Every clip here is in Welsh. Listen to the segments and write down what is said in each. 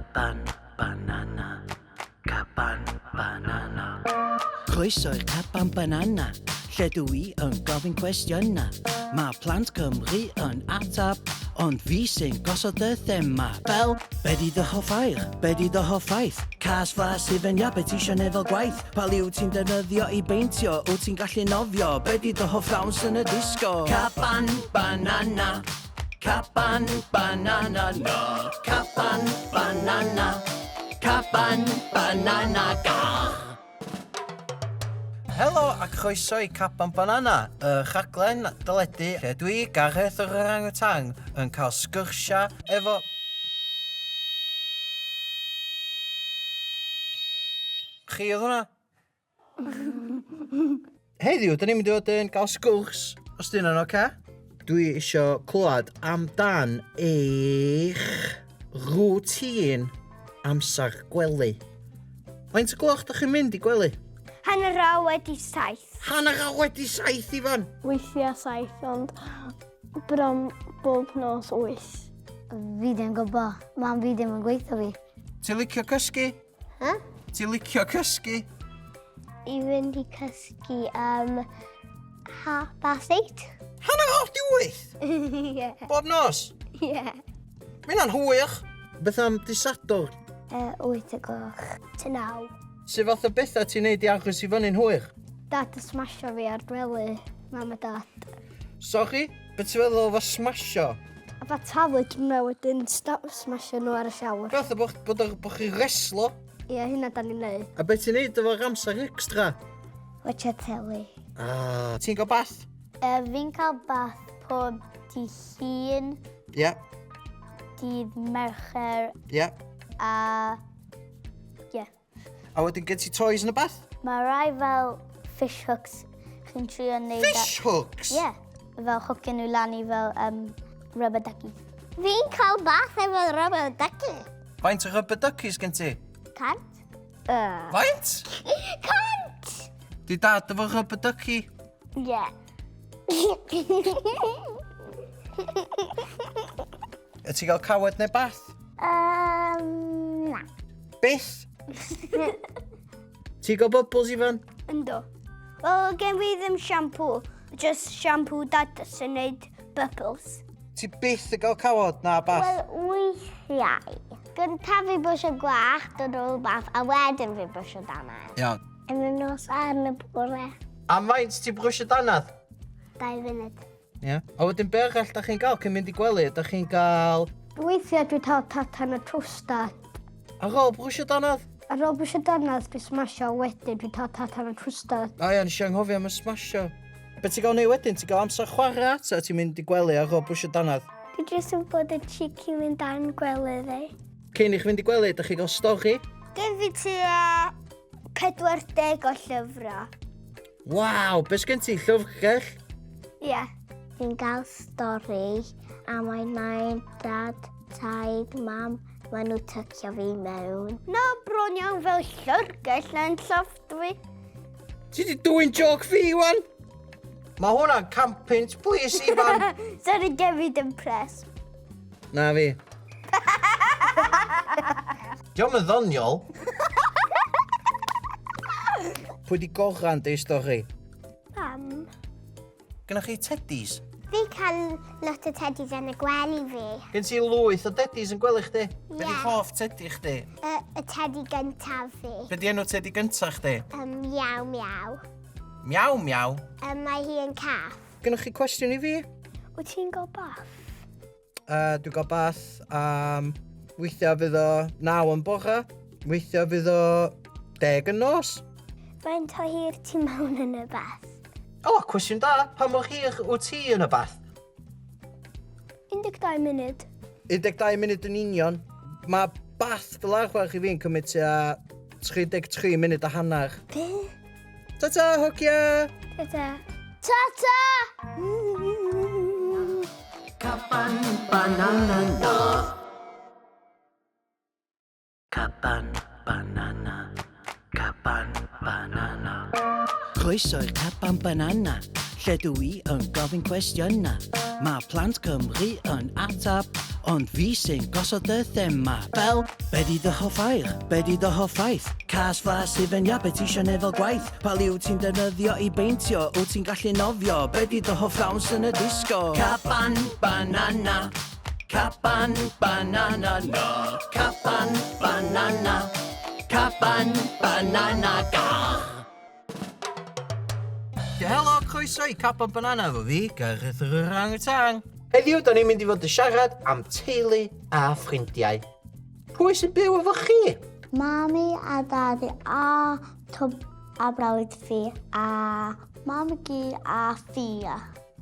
Caban banana. Caban banana. Croeso i'r Caban Banana, lle dw i yn gofyn cwestiynau. Mae plant Cymru yn atab, ond fi sy'n gosod y thema. Fel, be di dy hoff air? Be di dy hoff ffaith? Cas flas hufen iâ, be ti isio neud fel gwaith? Pa liw ti'n defnyddio i beintio? Wyt ti'n gallu nofio? Be di dy hoff ddawns yn y disgo? Caban banana. Caban banana na. Caban banana. Caban banana ga. Helo a chroeso i Caban Banana, y rhaglen deledu lle dwi, Gareth yr Orangutan, yn cael sgyrsiau efo... Chi oedd hwnna? Heddiw, da ni'n mynd i fod yn gael sgwrs, os di hynna'n oce. Dwi isio clywed amdan eich routine amser gwely. Faint o gloch da chi'n mynd i gwely? 7:30. 7:30, Ifan? Weithiau 7, ond bron bob nos 8. Fi ddim yn gwybod. Mam fi ddim yn gweithio fi. Ti'n licio cysgu? Huh? Ti'n licio cysgu? I fynd i cysgu am 8:30. 8:30? Ie. Bob nos? Ie. Mae hynna'n hwyr. Beth am dy Sadwrn? 8 y gloch. Ty 9. Sut fath o bethau ti'n neud i aros i fyny'n hwyr? Dad yn smasho fi ar gwely, mam a dad. Sori, beth ti'n feddwl efo smasho? A fa taflu nhw wedyn smasho nhw ar y llawr. Beth bod, bod, bod chi reslo? Ie, hynna da ni'n neud. A beth ti'n neud efo'r amser extra? Watcha teli. Ah, ti'n gael bath? Fi'n cael bath pob dydd Llun. Ie. Yeah. Dydd Mercher. Ie. Yeah. A... Ie. Yeah. A wedyn gen ti toys yn y bath? Mae rai fel fish hooks chi'n trio neud... Fish hooks? Ie. Yeah, fel hwcio nhw lan i fel rubber ducky. Fi'n cael bath efo rubber ducky. Faint o rubber duckies gen ti? 100. Faint? 100! Di dad efo rubber ducky? Ie. Yeah. Y ti'n cael cawod neu bath? Na. Byth? Ti'n gael bubbles, Ifan? Ynddo. Wel, gen fi ddim shampoo. Just shampoo dad sy'n neud bubbles. Ti byth yn gael cawod na bath? Wel, weithiau. Gyntaf fi brwsio gwallt ar ôl bath, a wedyn fi brwsio dannedd. Iawn. Yn y nos a yn y bore. Am faint ti'n brwsio dannedd? 2 funud. Ie. Yeah. A wedyn be arall da chi'n gael cyn mynd i gwely? Da chi'n gael... Weithiau dwi'n cael tatan a trwstad. Ar ôl brwsio dannedd? Ar ôl brwsio dannedd, dwi'n smasho, wedyn dwi'n cael tatan a trwstad. O ia, nes i anghofio am y smasho. Be ti'n gael neud wedyn? Ti'n gael amser chwarae ta ti'n mynd i gwely ar ôl brwsio dannedd? Dwi jyst yn bod yn cheeky mynd dan gwely fi. Cyn i chi fynd i gwely, da chi'n gael stori? Gen fi tua 40 o llyfrau. Waw, be sgen ti, llyfrgell? Ie. Yeah. Fi'n gael stori a mae nain, dad, taid, mam, maen nhw tycio fi mewn. Na, bron iawn fel llyfrgell yn llofft fi. Ti di dwyn joc fi, Iwan? Mae hwnna'n campint, please, Ifan. Sorry, gen fi dim pres. Na fi. Diolch yn ddoniol. Pwy di goran dy stori? Mam. Gynnwch chi teddies? Fi cael lot o teddies yn y gwely fi. Gen ti lwyth o teddies yn gwely chdi? Ie. Be di hoff teddy chdi? Y teddy gyntaf fi. Be di enw teddy gyntaf chdi? Miaw Miaw. Miaw Miaw? Mae hi yn cath. Gynnwch chi cwestiwn i fi? Wyt ti'n gael bath? Dwi'n gael bath am weithiau fydd o 9 yn bore, weithiau fydd o 10 yn nos. Faint o hir ti mewn yn y bath? O, cwestiwn da. Pa mor hir wyt ti yn y bath? 12 munud. 12 munud yn union. Mae bath fel arfer i fi'n cymryd tua 33 munud a hanner. Be? Ta-ta, hogia! Ta-ta. Ta-ta! Caban banana na. Caban banana. Caban banana. Croeso i'r Caban Banana, lle dw i yn gofyn cwestiynau. Mae plant Cymru yn atab, Ond fi sy'n gosod y thema. Fel, be di dy hoff air? Be di dy hoff ffaith? Cas flas hufen iâ, be ti isio neud fel gwaith? Pa liw ti'n defnyddio i beintio? Wyt ti'n gallu nofio? Be di dy hoff ddawns yn y disgo? Caban banana. Caban banana na. Caban banana. Caban banana ga. Helo, croeso i Caban Banana efo fi, Gareth yr Orangutan. Heddiw, da ni'n mynd i fod yn siarad am teulu a ffrindiau. Pwy sy'n byw efo chi? Mami a dadi a twb a brawd fi a mam gi a Fia.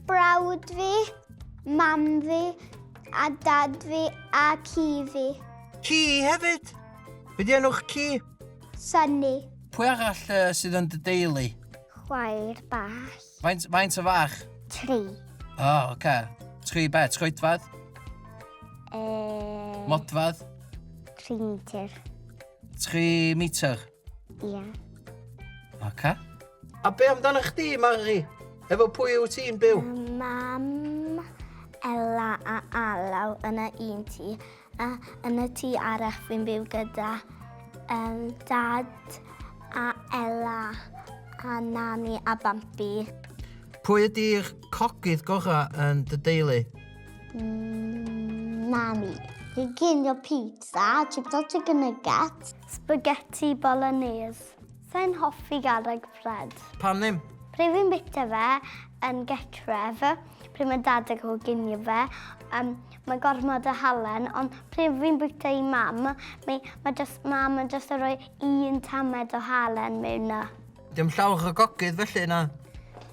Brawd fi, mam fi, a dad fi a ci fi. Ci hefyd? Be di enw'ch ci? Sunny. Pwy arall uh, sydd yn dy deulu? Chwaer bach. Faint, faint o fach? Tri. O, oh, oce. Okay. Tri be? Troedfedd? E... Modfedd? 3 metr. 3 metr? Ia. Yeah. Oce. Okay. A be amdano chdi, Mari? Efo pwy wyt ti'n byw? Mam, Ella a Alaw yn y un tŷ. A yn y tŷ arall fi'n byw gyda um, dad a Ella a Nani a Bumpy. Pwy ydy'r cogydd gorau yn dy deulu? Mm, Nani. Fi'n cinio pizza, chips a chicken nuggets. Spaghetti bolognese. Sa'n hoffi garreg bread. Pam ddim? Pryd fi'n bita fe yn getref, pryd mae dad yn coginio fe, um, mae gormod o halen, ond pryd fi'n bita i mam, mae, mae just, mam yn just yn rhoi un tamed o halen mewn na. Dim llawer o gogydd felly na?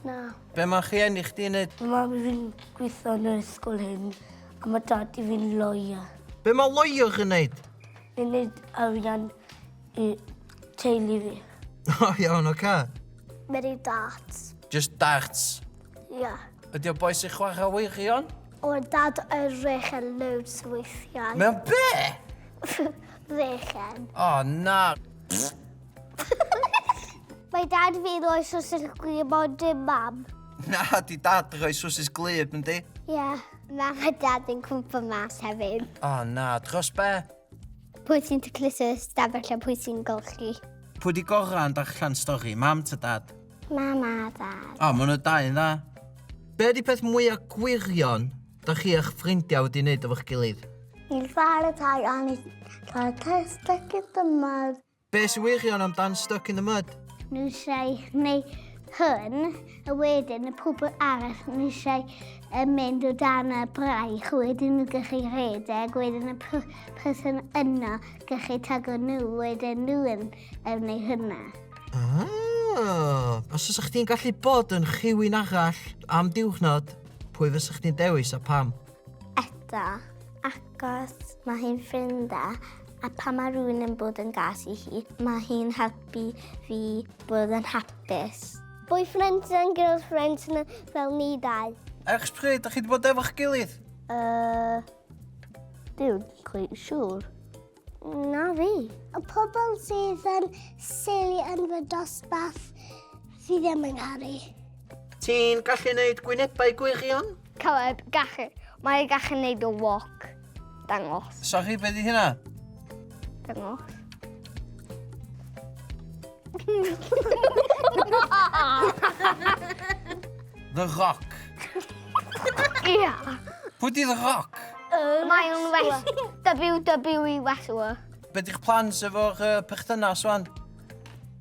Na. Be mae rhieni chdi yn neud? Mae mam fi'n gweithio yn yr ysgol hyn, a mae dad i fi'n lawyer. Be mae lawyer yn neud? Ni'n neud arian i teulu fi. O, iawn, oce. Okay. Mae'n darts. Just darts? Ia. Yeah. Ydy o boi sy'n chwarae wirion? O, dad yn rechen loads weithiau. Mewn be? Rechen. O, na. Mae dad fi roi sosys gwlyb ond dim mam. Na, di dad rhoi sosys gwlyb, yndi? Ie. Yeah. Mam a dad yn cwmpa mas hefyd. O, na, dros be? Pwy sy'n tacluso ystafell a pwy sy'n golchi? Pwy di gorau yn darllen stori, mam ta dad? Mam a dad. O, maen nhw dau yn dda. Be di peth mwyaf gwirion da chi a'ch ffrindiau wedi wneud efo'ch gilydd? Ni'n chwarae tai a ni'n cael test stuck in the mud. Be sy'n wirion amdan Stuck in the Mud? Nhw eisiau gwneud hwn, a wedyn y pobl arall nhw eisiau mynd o dan y braich, wedyn nhw gallu rhedeg, wedyn y person yno gallu tago nhw, wedyn nhw yn gwneud hynna. Ah, os oes chdi'n gallu bod yn rhywun arall am diwrnod, pwy fysa chdi'n dewis a pam? Eto, Achos mae hi'n ffrind da, a pan mae rhywun yn bod yn gas i hi, mae hi'n helpu fi bod yn hapus. Boyfriends and girlfriends fel ni dau. Ers pryd da chi wedi bod efo'ch gilydd? Uh, dwi'n quite siŵr. Na fi. Y pobl sydd yn silly yn fy dosbarth fi ddim yn caru. Ti'n gallu gwneud gwynebau gwirion? Caleb, gallu. Mae gallu neud o walk. Dangos. Sorry, be di hynna? Dangos. The Rock. Ia. Pwy di The Rock? Mae o'n West, WWE wrestler. Be di'ch plans efo'r uh, perthynas wan?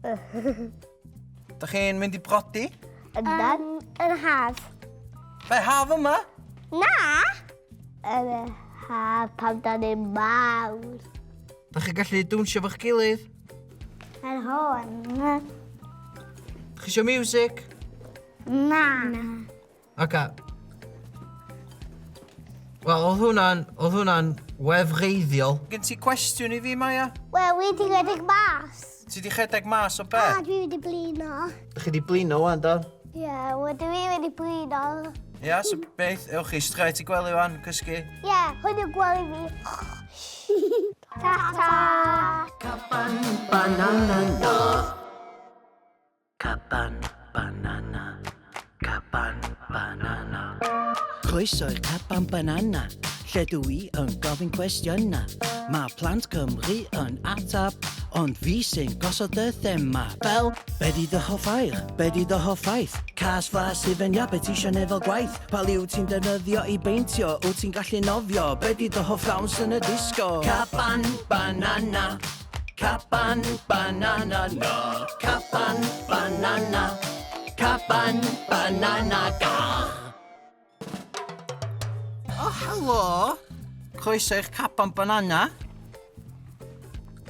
Da chi'n mynd i brodi? Yndan. Yn haf. Be, haf yma? Na! Yn y haf pan da ni'n mawr. Da chi'n gallu dwnsio fo'ch gilydd? Yn hwn. Da chi eisiau music? Na. Na. Oce. Wel, oedd hwnna'n, oedd hwnna'n wefreiddiol. Gen ti cwestiwn i fi, Maia? Wel, wi di rhedeg mas. Ti di rhedeg mas o be? A, dwi wedi blino. Da chi di blino wan, do? Ie, yeah, wel, dwi wedi blino. Ia, yeah, so beth, ewch chi straight i gwely wan, cysgu. Ie, yeah, hwn yw gwely fi. Ta-ta! Caban banana no. Caban banana. Caban banana. Croeso i'r caban banana. lle dw i yn gofyn cwestiynau. Mae plant Cymru yn atab, ond fi sy'n gosod y thema. Fel, be di dy hoff air? Be di dy hoff ffaith? Cas flas hufen iâ, be ti isio neud fel gwaith? Pa liw ti'n defnyddio i beintio? Wyt ti'n gallu nofio? Be di dy hoff ddawns yn y disgo? Caban banana, caban banana, no. Caban banana, caban banana, gah! O, helo! Croeso i'ch caban banana.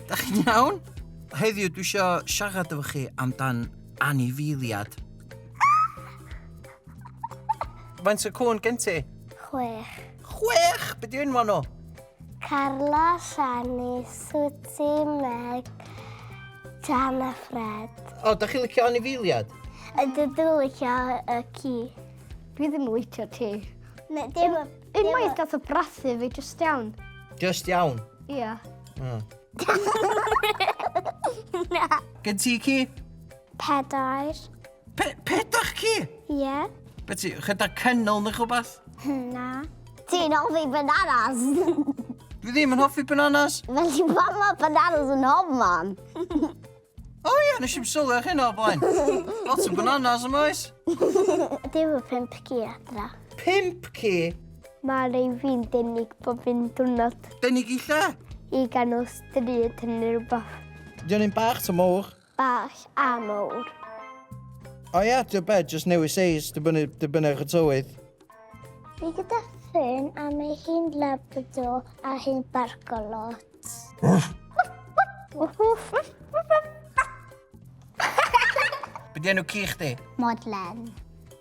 Da chi'n iawn? Heddiw dwi eisiau siarad efo chi amdan anifeiliad. Faint o cwn gen ti? Chwech. Chwech? Be di enwa nhw? Carla, Shani, Swti, Meg, Jan a Fred. O, da chi'n licio anifeiliad? Ydw, dwi'n licio y ci. Dwi ddim yn licio ti. Ne, dim... Unwaith gath o brathu fi just iawn. Just iawn? Ia. Mm. Na. Gen ti ci? Pedair. Pe pedair ci? Ie. Yeah. Be ti, chyda kennel neu rhywbeth? Na. Ti'n hoffi bananas? Dwi ddim yn hoffi bananas. Felly pam mae bananas yn hofman? O ia, nes i'm sylwi ar hynna o blaen. Lot o bananas yma oes? Dim y pump ci adra. Pump ci? Mae rei fi'n denig bob un diwrnod. Denig i lle? I ganol stryd neu rhywbeth. Di o'n un bach ta mowr? Bach a mowr. O ia, di o be, jyst newid seis, dibynnu, dibynnu ar y tywydd. Fi gyda Fern a mae hi'n Labrador a hi'n barco lot. Be di enw ci chdi? Modlen.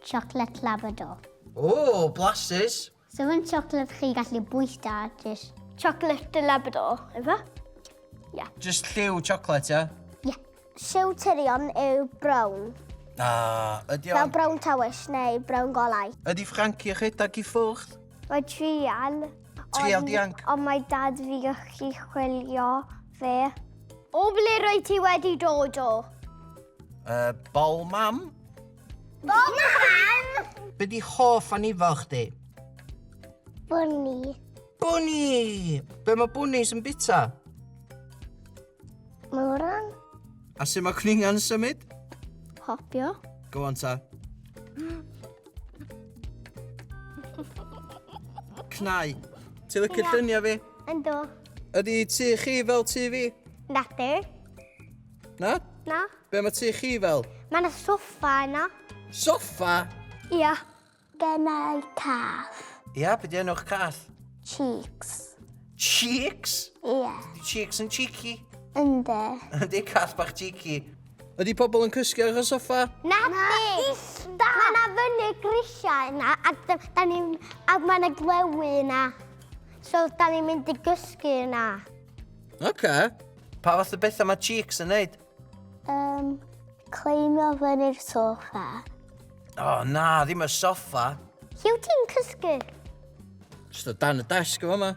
Chocolate Labrador. O, blasus. So yn chocolate chi gallu bwyta, just... Chocolate Labrador, efe? Just lliw chocolate, ia? Ie. Siw Tyrion yw brown. Ah, ydy Fel o'n... brown tywyll neu brown golau. Ydy Frankie rhedeg i ffwrdd? Mae trial. Trial ond- dianc. Ond mae dad fi gallu chwilio fe. O ble rwy ti wedi dod o? Bol mam? Bol mam! Be di hoff anifal chdi? Bwni. Bwni! Be mae bwnis yn bita? Moron. A sut mae cwningan yn symud? Hopio. Go on ta. Cnau. Ti'n licio lluniau fi? Ynddo. Ydy tŷ chi fel tŷ fi? Nadur. Na? Na. Be mae tŷ chi fel? Mae yna soffa yna. Soffa? Ia. Gennau cath. Ia, be di enw'ch cath? Cheeks. Cheeks? Ia. Ydy Cheeks yn cheeky? Ynddo. Ydy cath bach cheeky. Ydy pobl yn cysgu ar y soffa? Na di! Mae yna fyny grisiau yna, a, da ni, a mae yna glewi yna. So, da ni'n mynd i gysgu yna. Oce. Okay. Pa fath o bethau mae Cheeks yn neud? Cleimio fyny'r soffa. O, oh, na, ddim y soffa. Lle wyt ti'n cysgu? Just o dan y desg efo yma.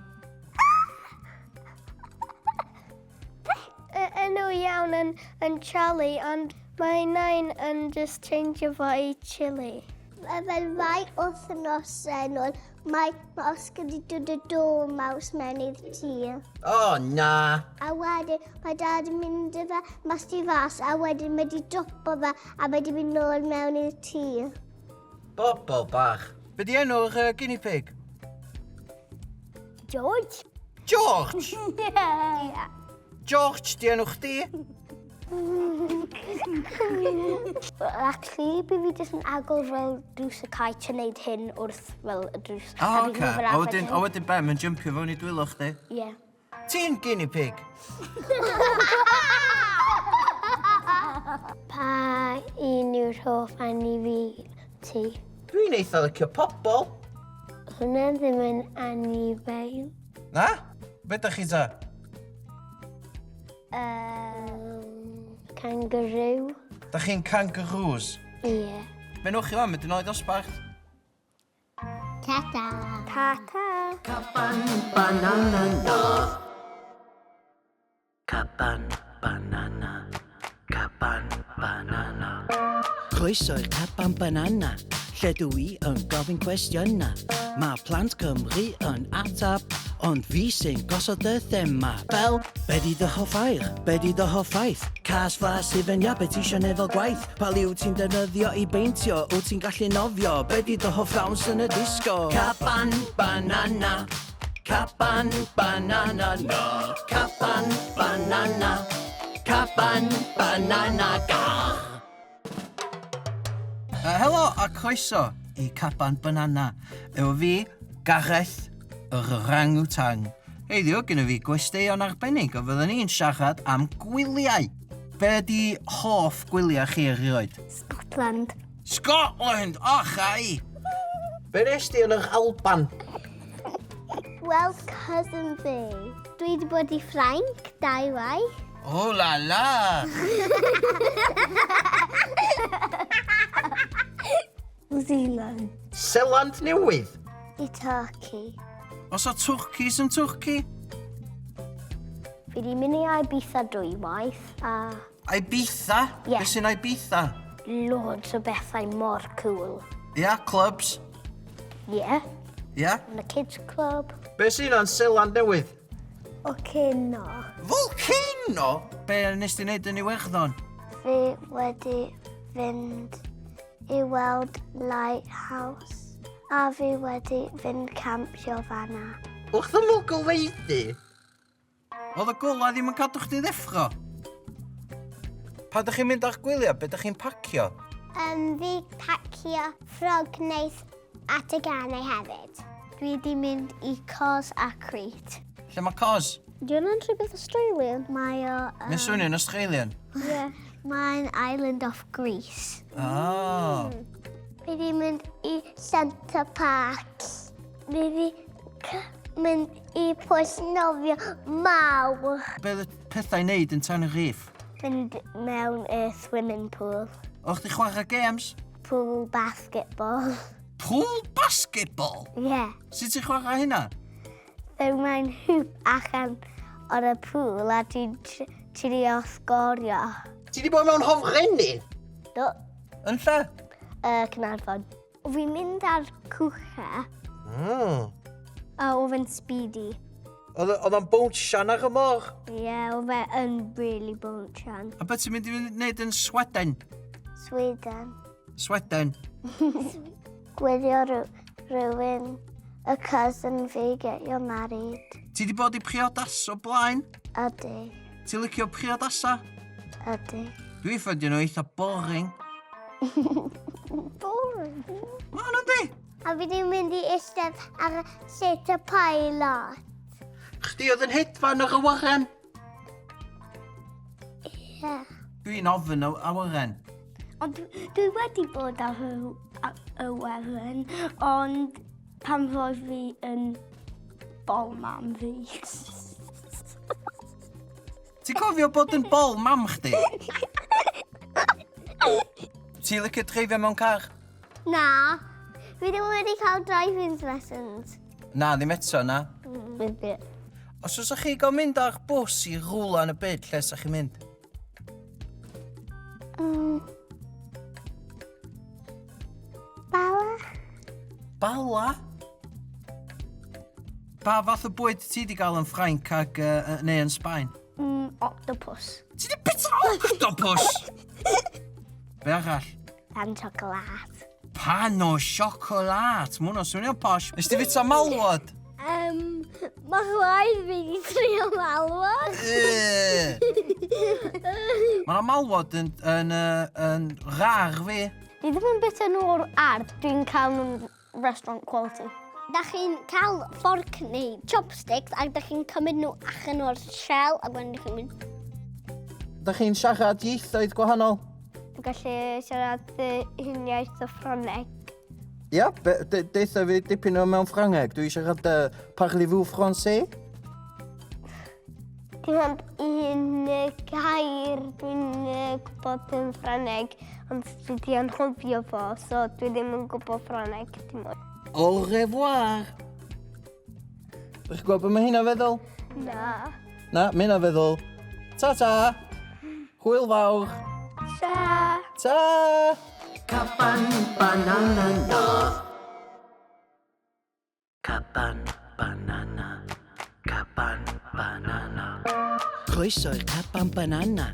Y enw iawn yn, yn Charlie, ond mae nain yn just change fo i Chili. Fel rai wythnosau nôl, mae, mae Oscar wedi dod y dormouse mewn i'r tŷ. O, oh, na. A wedyn mae dad yn mynd â fe mas tu fas, a wedyn mae wedi dropo fe a mae wedi mynd nôl mewn i'r tŷ. Bobol bach. Be di enw'r guinea pig? George? George? Yeah. George, di enw chdi? Actually, by fi jyst yn agor fel drws y cae yn neud hyn wrth fel y drws. O, A fi'n oce. fel A arfer wedyn, a wedyn be, mae'n jumpio fewn i dwylo chdi? Ie. Ti'n guinea pig? Pa un yw'r hoff anifail ti? Dwi'n eitha licio pobol. Hwnna ddim yn anifail. Na? Be da chi ta? Kangaroo. Da chi'n kangaroos? Ie. Yeah. Be nwch chi wan, mynd yn oed dosbarth? Ta-ta. Ta-ta. Caban banana no. Caban banana. Caban banana. Croeso i'r caban banana, lle dw i yn gofyn cwestiynau. Mae plant Cymru yn atab, ond fi sy'n gosod y thema. Fel, be di dy hoff air? Be di dy hoff ffaith? Cas flas hufen iâ, be ti isio neud fel gwaith? Pa liw ti'n defnyddio i beintio? Wyt ti'n gallu nofio? Be di dy hoff ddawns yn y disgo? Caban banana, caban banana na, caban banana, caban banana ga. Helo a croeso i Caban Banana. Efo fi, Gareth, yr orangutan. Heddiw, gyda fi gwesteion arbennig a fyddwn ni'n siarad am gwyliau. Be ydi hoff gwyliau chi erioed? Scotland. Scotland! Och, ai! Be nes di yn yr Alban? Wel, cousin fi. Dwi wedi bod i Ffrainc, dau waith. Oh la la! New Zealand. Seland Newydd? I Turkey. Os o Twrcis yn Twrci? Fi wedi mynd i Ibiza dwywaith a... Ibiza? Ie. Be sy'n Ibiza? Loads o bethau mor cool. Ia, yeah, clubs. Ie. Yeah. Ia? Yeah. And the kids club. Be sy'n o'n Seland Newydd? Volcano. Volcano? Be nes di wneud yn Iwerddon? Fi wedi fynd i weld lighthouse a fi wedi fynd campio fanna. Wrth ymyl goleudy? Oedd y golau ddim yn cadw chdi ddeffro? Pa ydych chi'n mynd ar gwyliau, be ydych chi'n pacio? Um, fi pacio ffrog neis a teganau hefyd. Dwi wedi mynd i Cos a Crete. Lle mae Cos? Di hwnna'n rhywbeth Australian? Mae o... Mae'n swnio'n Australian. Yeah. Mae'n island off Greece. Oh. Fi wedi mynd i Centre Park. Fi wedi mynd i pwll nofio mawr. Be oedd y pethau i wneud yn Tenerife? Fynd mewn y swimming pool. O'ch chi chwarae games? Pool basketball. Pool basketball? Ie. Yeah. Sut ti'n chwarae hynna? So mae'n hoop allan o'r y pool a ti'n trio sgorio. Ti di bod mewn hofrennydd? Do. Yn lle? Caernarfon. Fi'n mynd ar cwcha. A oedd e'n speedy. Oedd o'n bownsian ar y môr? Ie, yeah, oedd e yn really bownsian. A beth ti'n mynd i wneud yn Sweden? Sweden. Sweden. Gwylio rhywun, y cousin fi get you married. Ti di bod i priodas o blaen? Ydy. Ti'n licio priodasa? Ydy. Dwi'n ffeindio nhw eitha boring. Boring? Ma nhw'n di? A fi di mynd i eistedd ar set y pilot. Chdi oedd yn hedfan ar awyren? Ie. Yeah. Dwi'n ofyn o awyren. Ond dwi wedi bod ar y awyren, ond pan roedd fi yn bol mam fi. Ti'n cofio bod yn bol mam chdi? Ti'n licio dreifio mewn car? Na. Fi ddim wedi cael driving lessons. Na, ddim eto, na. Mm. Os oes chi gael mynd ar bws i rwla yn y byd, lle sa chi'n mynd? Bala. Bala? Pa fath o bwyd ti di gael yn Ffrainc ag, neu yn Sbaen? Octopus. Ti di bita octopus? Be arall? Pan chocolate. Pan o siocolat. Mae hwnna'n swnio'n posh. Nes ti fita malwod? Mae chwaer fi wedi trio malwod. Mae yna malwod yn, yn, yn rar fi. Dwi ddim yn bita nhw o'r ardd, dwi'n cael nhw'n restaurant quality. Da chi'n cael fforc neu chopsticks ac da chi'n cymryd nhw allan o'r shell a wedyn chi'n mynd... Da chi'n siarad ieithoedd gwahanol? Dwi'n gallu siarad un iaith o Ffrangeg. Ia, deutha fi dipyn o mewn Ffrangeg. Dwi siarad parlez-vous français? Dim ond un gair dwi'n gwybod yn Ffrangeg, ond dwi wedi anghofio fo, so dwi ddim yn gwybod Ffrangeg dim ond. Au revoir! Ydych chi'n gwybod beth mae hynna feddwl? Na. Na, mae hynna feddwl, ta-ta! Hwyl fawr! Ta! Ta! Caban banana na. Croeso i'r Caban Banana,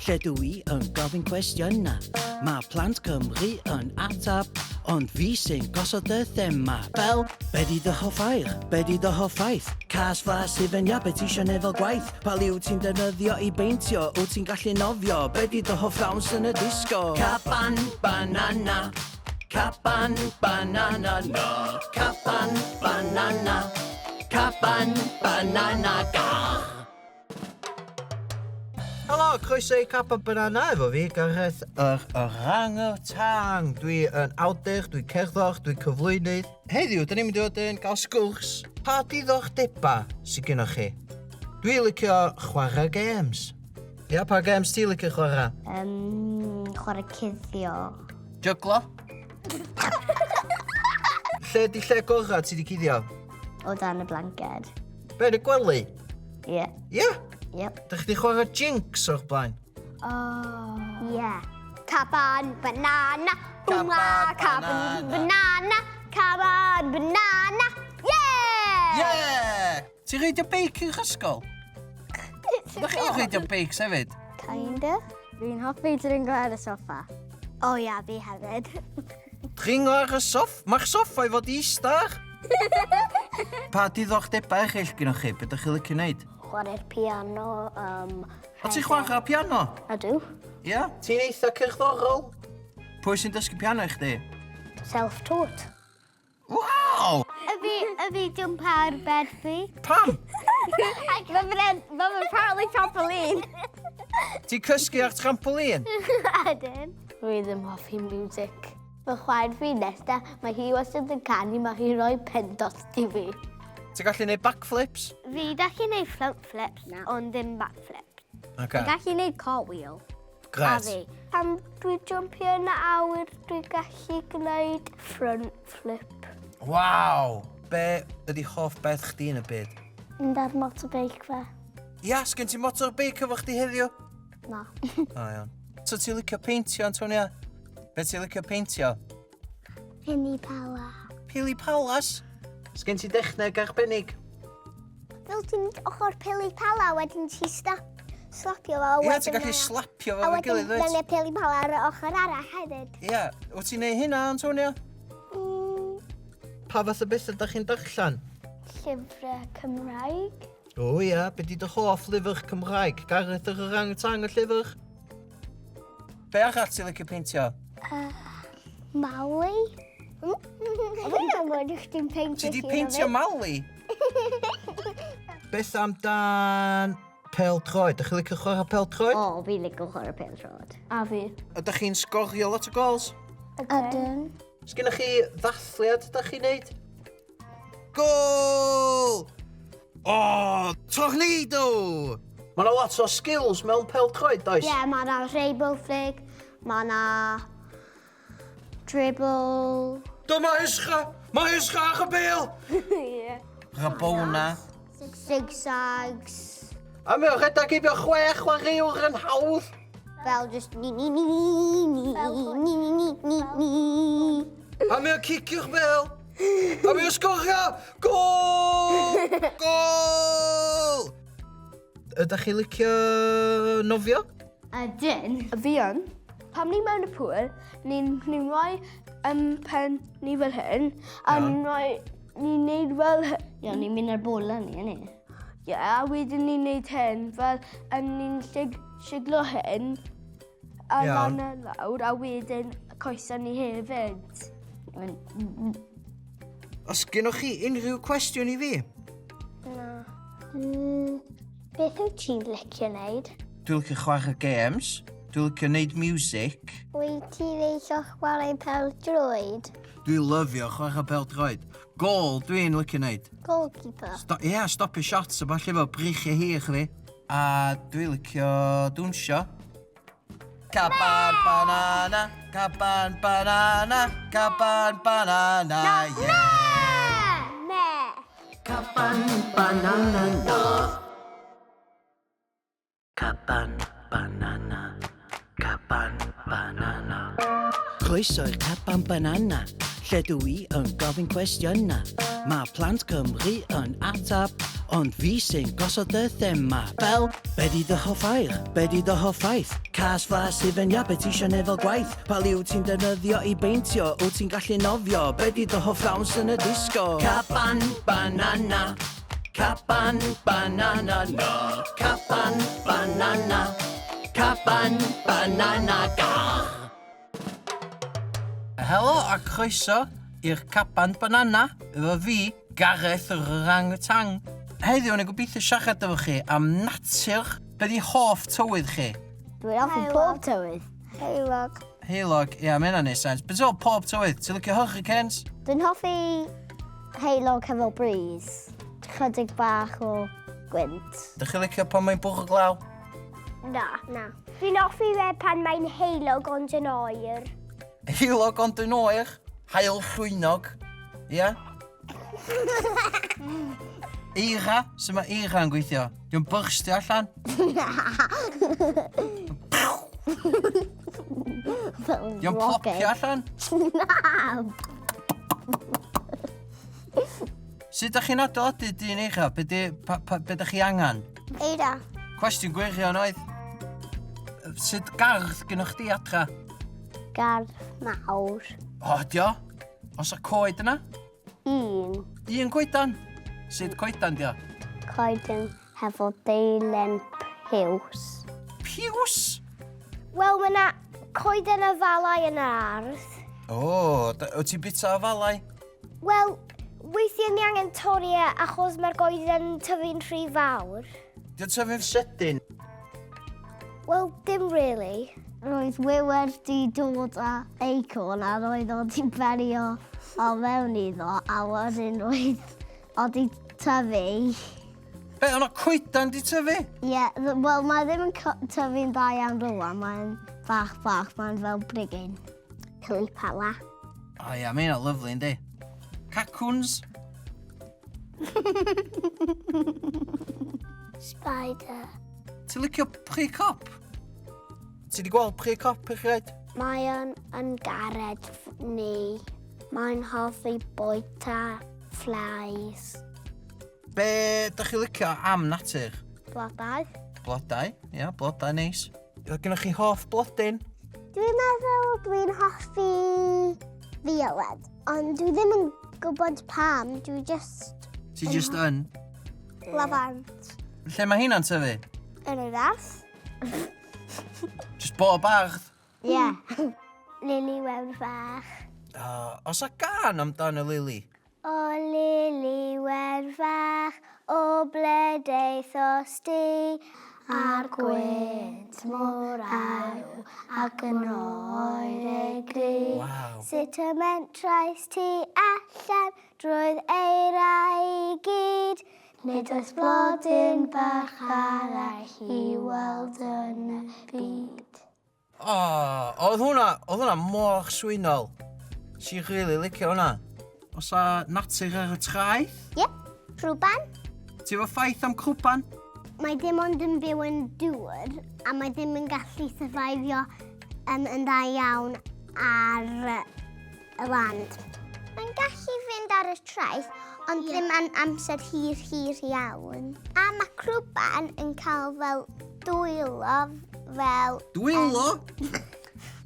lle dw i yn gofyn cwestiynau. Mae plant Cymru yn atab, ond fi sy'n gosod y thema. Fel, be di dy hoff air? Be di dy hoff ffaith? Cas flas hufen iâ, be ti isio neud fel gwaith? Pa liw ti'n defnyddio i beintio? Wyt ti'n gallu nofio? Be di dy hoff ddawns yn y disgo? Caban Banana, Caban Banana, no. Caban Banana, Caban Banana, gah! Helo, croeso i Caban Banana efo fi, Gareth yr Orangutan. Dwi yn awdur, dwi'n cerddor, dwi'n cyflwynydd. Heddiw, dyn ni'n mynd i fod yn gael sgwrs. Pa diddordeba sydd gennych chi? Dwi'n licio chwarae games. Ia, pa games ti'n licio chwarae? Chwarae cuddio. Jyglo? Lle di lle gorau ti di cuddio? O dan y blanced. Be, yn y gwely? Ie. Ie? Yep. Dych chi 'di chwarae Jinx o'r blaen? Oh. Ie. Caban banana. Bwma, Caban caban banana. Caban banana. Yeah! Yeah! Ti'n reidio beic i'ch ysgol? Ydych chi'n reidio beics hefyd? Kinda. Fi'n hoffi dringo ar y soffa. O ia, fi hefyd. Dringo ar y soff? Mae'ch soffa i fod i ista ar. Pa diddordebau eraill gynnwch chi? Be ydych chi'n licio wneud? Chwarae'r piano. O ti'n chwarae piano? Ydw. Ia? Ti'n eitha cerddorol? Pwy sy'n dysgu piano i chdi? Self-taught. Waw! Y fi jump ar bed fi. Pam? Mae fe'n apparently trampoline. Ti'n cysgu ar trampoline? Ydyn. Dwi ddim hoffi music. Fy chwaer fi nesta, mae hi wastad yn canu, mae hi'n rhoi pendot i fi. Ti'n gallu gwneud backflips? Fi gallu gwneud front flips, ond ddim backflips. Okay. Gallu gwneud cartwheel. Gret. A fi. Pan dwi'n jumpio yn y awyr, dwi'n gallu gwneud front flip. Waw! Be ydi hoff beth chdi yn y byd? Mynd ar motorbike fe. Ia, sgen ti motorbike efo chdi heddiw? Na. O, iawn. So ti'n licio peintio, Antonia? Be ti'n licio peintio? Pili Pala. Pili Palas? Sgen ti dechneg arbennig? Fel ti'n ochr Pili Pala, wedyn ti slapio fo. Ia, ti'n gallu slapio fo A efo'i gilydd, wedyn wyt? mae'n Pili Pala ar y ochr arall hefyd. Ia, wyt ti'n neud hynna, Antonia? Pa fath o bethau da chi'n darllen? Llyfrau Cymraeg. O ia, be di dy hoff lyfr Cymraeg? Gareth yr Orangutan y llyfr? Be arall ti'n licio peintio? Mali. Fi'n gwybod i chdi'n peintio Ti di peintio Mali? Beth amdan pêl-droed? Dych chi'n licio chwarae pêl-droed? O, fi'n licio chwarae pêl-droed. A fi. Ydych chi'n sgorio lot o gols? Ydyn. Sgynnoch chi ddathliad ydych chi'n neud? Gol! O, tornado! Mae yna lot o skills mewn pêl-droed, does? Ie, yeah, mae yna rainbow flick, mae yna dribble. Dyma Isra! Mae Isra ar y bêl! Rabona. Zigzags. A mae o'n rhedeg heibio 6 chwaraewr yn hawdd. Fel just ni ni ni ni ni ni ni ni ni. A mae o'n cicio'r bêl. A mae o'n sgorio! Gol! Gol! Ydych chi licio nofio? Ydyn. Fi yn. Pan ni mewn y pŵl, ni'n ni rhoi pen ni fel hyn, a Iawn. ni'n rhoi, ni'n neud fel hyn. Ie, ni'n mynd ar bola ni, yni. Ie, a wedyn ni'n neud hyn, fel, a ni'n siglo hyn, a Iawn. lan a lawr, a wedyn coesau ni hefyd. Os gennoch chi unrhyw cwestiwn i fi? Na. Beth wyt ti'n licio wneud? Dwi'n licio chwarae games. Dwi'n licio wneud music. Wyt ti licio chwarae pêl-droed? Dwi'n lyfio chwarae pêl-droed. Gol dwi'n licio wneud. Goalkeeper. Ie, yeah, stopio shots a falle efo breichiau hir chdi. A dwi'n licio dwnsio. Caban banana, caban banana, caban banana, yeah! Ne! Caban banana no. Caban banana, caban banana. Croeso i'r caban banana, lle dw i yn gofyn cwestiynau. Mae plant Cymru yn atab, ond fi sy'n gosod y thema. Fel, be di dy hoff air? Be di dy hoff ffaith? Cas flas hufen iâ, be ti isio neud fel gwaith? Pa liw ti'n defnyddio i beintio? Wyt ti'n gallu nofio? Be di dy hoff ddawns yn y disgo? Caban banana, caban banana na, caban banana, caban banana ga. Helo a croeso i'r Caban Banana efo fi, Gareth yr Orangutan. Heddiw, o'n i'n gobeithio siarad efo chi am natur. Be di hoff tywydd chi? Dwi'n hoffi pob tywydd. Heulog. Heulog, ia, yeah, mae hynna'n neud sens. Beth yw'n pob tywydd? Ti'n licio hurricanes? Dwi'n hoffi heulog hefo breeze. Chydig bach o gwynt. Dych chi'n licio pan mae'n bwrw glaw? Na. Na. Dwi'n hoffi fe pan mae'n heulog ond yn oer. Heulog ond yn oer? Haul llwynog? Ia? Eira? Sut mae eira yn gweithio? Di'n byrstio allan? Di'n plopio allan? Na! Sut ydych chi'n adeiladu dyn eira? Be, di, pa, pa, be ydych chi angen? Eira. Cwestiwn gwirion oedd. Sut gardd gynnwch chdi adra? Gardd mawr. O, dio? Oes a coed yna? Un. Un coedan? Sut coedan dio? Coeden hefo deilen piws. Piws? Wel, mae yna coeden afalau yn yr ardd. O, wyt ti'n bita afalau? Wel, weithiau ni angen torri e achos mae'r goeden yn tyfu'n rhy fawr. Dio'n tyfu'n sydyn? Wel, dim really. Roedd Wiwer 'di dod â acorn a roedd o 'di bennu o o fewn iddo a wedyn roedd o 'di tyfu. Be, o'na coedan 'di tyfu? Ie, yeah, wel mae ddim yn tyfu'n dda iawn rwan, mae'n bach bach, mae'n fel brigyn. Pilipala. O ia, mae hynna'n lyfli, yndi? Cacwns? Spider. Ti'n licio pry cop? Ti di gweld pry cop eich rhaid? Mae o'n yn gared ni. Mae'n hoffi bwyta flies. Be dych chi licio am natur? Blodau. Blodau, ia, blodau neis. Oedd gennych chi hoff blodyn? Dwi'n meddwl dwi'n hoffi violet, ond dwi ddim yn gwybod pam, dwi just... Ti just yn? Lafant. Lle mae hynna'n tyfu? Yn yr ardd. Just bob ardd? Ie. Yeah. Lili Wen Fach. Oes a gan amdan y lili? O Lili Wen Fach, o ble deithost di? A'r gwynt mor arw ac yn oer ei gri. Waw. Sut y mentrais ti allan drwy'r eira i gyd? Nid oes blodyn bach arall i weld yn y byd. O, oedd hwnna, oedd hwnna mor swynol. Si rili licio hwnna. Oes a natur ar y traeth? Ie, yep, crwban. Ti efo ffaith am crwban? Mae dim ond yn byw yn dŵr a mae ddim yn gallu survivio yn dda iawn ar y land. Mae'n gallu fynd ar y traeth, ond yeah. ddim yn amser hir, hir iawn. A mae crwban yn cael fel dwylo fel... Dwylo?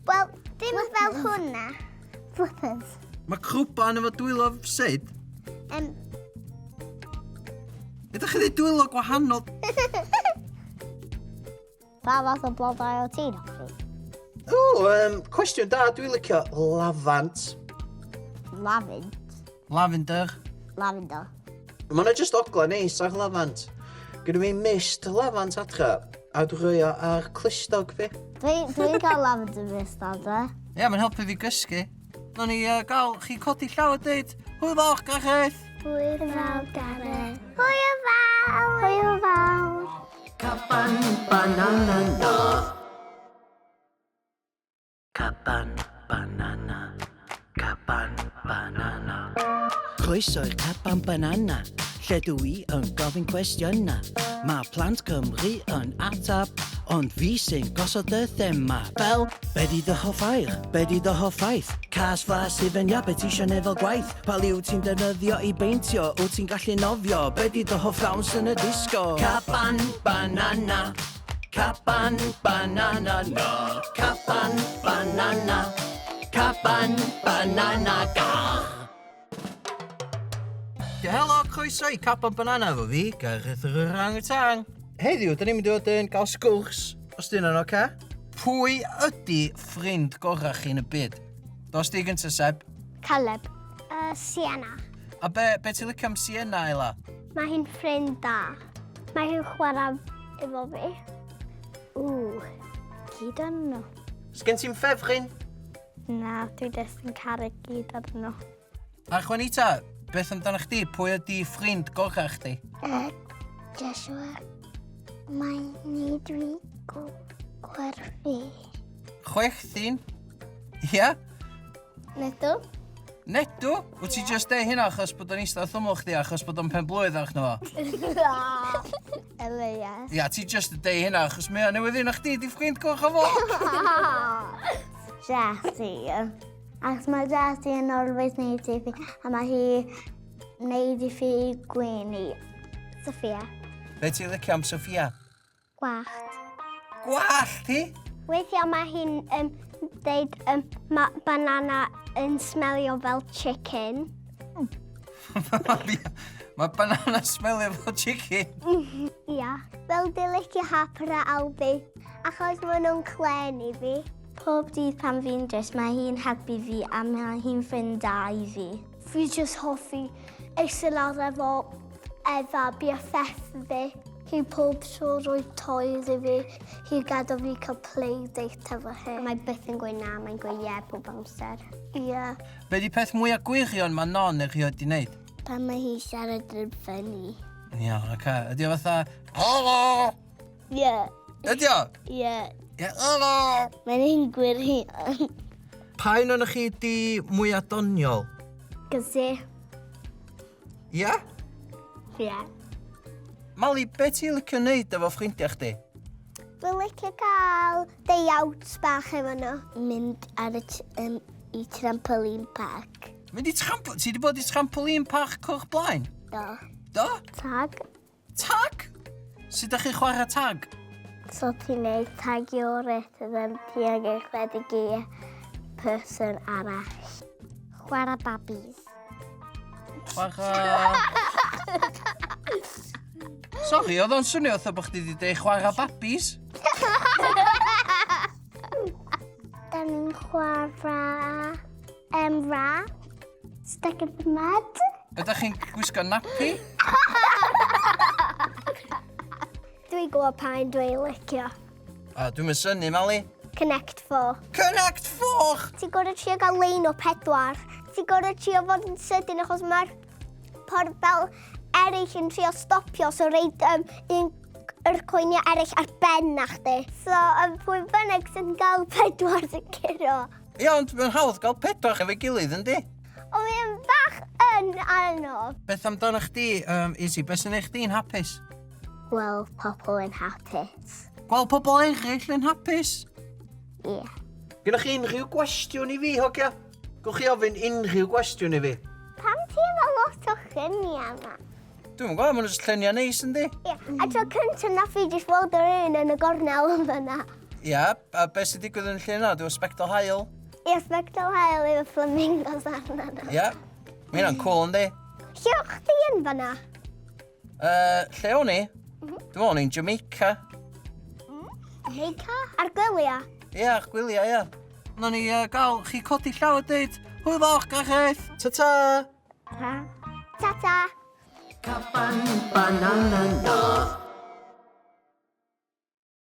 Wel, ddim fel hwnna. Flippers. Mae crwban efo dwylo sut? Ydych chi ddweud dwylo gwahanol? Pa fath o blodau o ti'n hoffi? O, cwestiwn da, dwi'n licio lafant. Lafant? Lavender. Lavender. Mae yna just ogla neis ar lafant. Gyda fi mist lafant adra, a dwi'n rhoi o ar clustog fi. Dwi'n dwi cael lavender mist adre. Ie, yeah, mae'n helpu fi gysgu. Nawn ni gael chi codi llaw a dweud, hwyl fawr, Gareth! Hwyl fawr, Gareth. Hwyl fawr! Hwyl fawr! Caban banana na. Caban banana. Caban banana. Croeso i'r Caban Banana, lle dw i yn gofyn cwestiynau. Mae plant Cymru yn atab, Ond fi sy'n gosod y thema. Fel, be di dy hoff air? Be di dy hoff ffaith? Cas flas hufen iâ, be ti isio neud fel gwaith? Pa liw ti'n defnyddio i beintio? Wyt ti'n gallu nofio? Be di dy hoff ddawns yn y disgo? Caban banana Caban banana na Caban banana Caban banana ga Helo, croeso i Caban Banana efo fi, Gareth yr Orangutan. Heddiw, da ni'n mynd i fod yn gael sgwrs, os di hynna'n oce. Pwy ydy ffrind gorau chi yn y byd? Dos di gynta, Seb. Caleb. Sienna. A be, be ti'n licio am Sienna, Ela? Mae hi'n ffrind da. Mae hi'n chwarae efo fi. Ww, gyd o'n nhw. Sgen ti'n ffefryn? Na, dwi jyst yn caru gyd ar nhw. A Juanita, beth amdano chdi? Pwy ydi ffrind gorau chdi? Joshua, mae'n neud fi gwerthu. Chwerthin? Ia? Nedw. Nedw? Wyt ti just deud hynna achos bod o'n eistedd wrth ymyl chdi achos bod o'n pen blwydd arno fo? Elias. Ia, ti just yn deud hynna achos mae o'n newydd un o chdi di ffrind gorau fo. Jessie. Achos mae Jessie yn always neud i fi, a mae hi neud i fi gwenu. Sophia. Be ti'n licio am Sophia? Gwallt. Gwallt hi? Weithiau mae hi'n um, deud um, mae banana yn smelio fel chicken. Mae banana smelio fel chicken. Ia. Fel di licio Harper a Albi, achos maen nhw'n clen i fi. Pob dydd pan fi'n drist, mae hi'n helpu fi a mae hi'n ffrind da i fi. Fi jyst hoffi eistedd lawr efo Efa, BFF fi. Hi pob tro rhoi toys i fi. Hi gadael fi cael play date efo hi. Mae byth yn gweud na, mae'n gweud ie pob amser. Ie. Be di peth mwyaf gwirion mae Non erioed di wneud? Pan mae hi siarad yn funny. Iawn, oce. Ydy o fatha... Helo! Ie. Ydy o? Ie. Ie, helo! Mae'n hi'n gwirion. Pa un o'n chi di mwyaf doniol? Gysi. Ia? Ie. Mali, be ti'n licio wneud efo ffrindiau chdi? Dwi'n licio cael day out bach efo nhw. Mynd ar y um, i trampoline park. Mynd i tramp... Ti di bod i trampoline park o'r blaen? Do. Do? Tag. Tag? Sut ydych chi'n chwarae tag? So ti'n neud tag your it a then ti angen chwedeg i person arall. Chwarae babis. Chwarae... Sorry, oedd o'n swnio fatha bod chdi wedi dweud chwarae babis. Da ni'n chwarae ra. Stuck in the mud. Ydych chi'n gwisgo nappy? Dwi'n gwybod pa un dwi'n licio. A dwi'n mynd synnu, Mali. Connect 4. Connect 4! Ti'n gorfod trio gael lein o pedwar. Ti'n gorfod trio fod yn sydyn achos mae'r por fel eraill yn trio stopio, so reid um, un yr coeniau eraill ar ben na chdi. So, pwy bynnag sy'n gael pedwar sy'n curo. Ia, ond mae'n hawdd gael pedwar efo'i gilydd, yndi? Ond mae'n bach yn anodd. Beth amdano chdi, Izzy? Beth sy'n eich chdi'n hapus? Gweld pobl yn hapus. Gweld pobl eraill yn hapus? Ie. Yeah. Gynnwch chi unrhyw gwestiwn i fi, hogia? Gwch chi ofyn unrhyw gwestiwn i fi? Pam ti efo lot o lluniau yma? Dwi'm yn gwybod, maen nhw'n jyst lluniau neis, yndi? Ie, a tro cyntaf nath fi jyst weld yr un yn y gornel yn fyna. Ie, a beth sy'n digwydd yn y llun yna? Dwi'n sbectol haul. Ie, sbectol haul efo flamingos arno nhw. Ie, mae hynna'n cool, yndi? Lle o'ch chdi yn fyna? Lle o'n i? Dwi'n meddwl o'n i'n Jamaica. Jamaica? Ar gwyliau? Ie, ar gwyliau, ie. Nawn ni gael chi codi llaw a dweud, hwyl fawr, Gareth! Ta-ta! Ta. Ta-ta! Caban banana na.